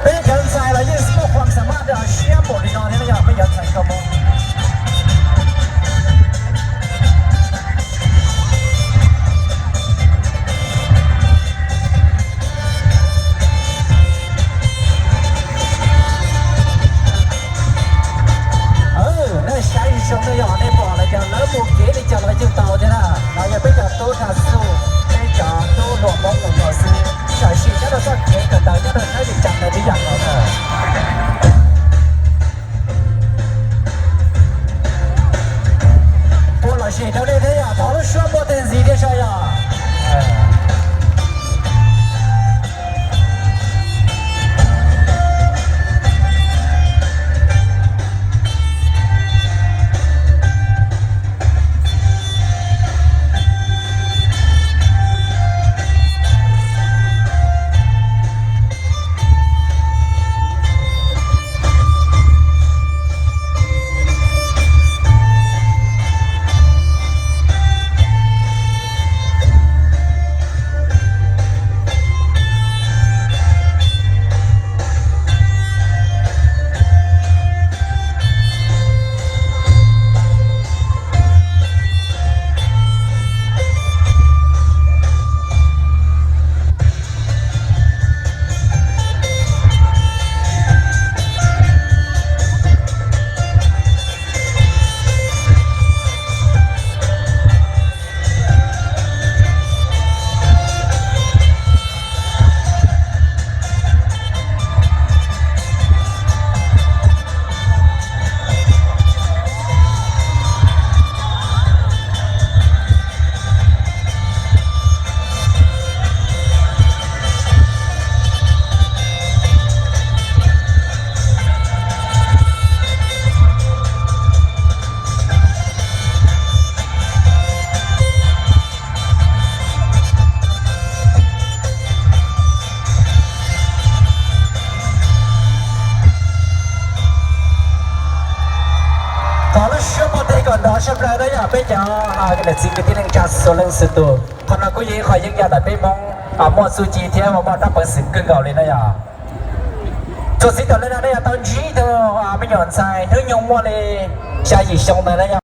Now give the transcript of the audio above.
Peb cov ntxhais los yeej muaj khuam xa maj rau siab npaum li no thiab yog peb cov ntxhais koj mus. Nej saib zoo nej yog nej pom los yog lawv mus kev li cas los yeej tau thiab na. Los yog peb cov tub nrog xuj, peb cov tub hluas Hmoob mus nkaus xwb, tam sim nyob rau txoj kev kawm ntawv nyob rau sab li cas ntawd ib yam nkaus na. Puas lom zem rau nej thiab yom, thov lub suab npuaj tej ntxiv thiab saib yom. Thov lub suab npuaj tej kom nrov sab plaws na yog peb cov niam txiv kwv tij neej tsa txhua leej txhua tus. Qhov no kuj yog ib qho yeeb yam ntawm peb Hmoob muaj txuj ci thiab muaj rab peev xwm kawg nkaus li na yog. Txuas ntxiv thaum no nej yuav tau ntsib tug me nyuam ntxhais hnub nyoog muaj li xya yim xyoo ntawd na yog.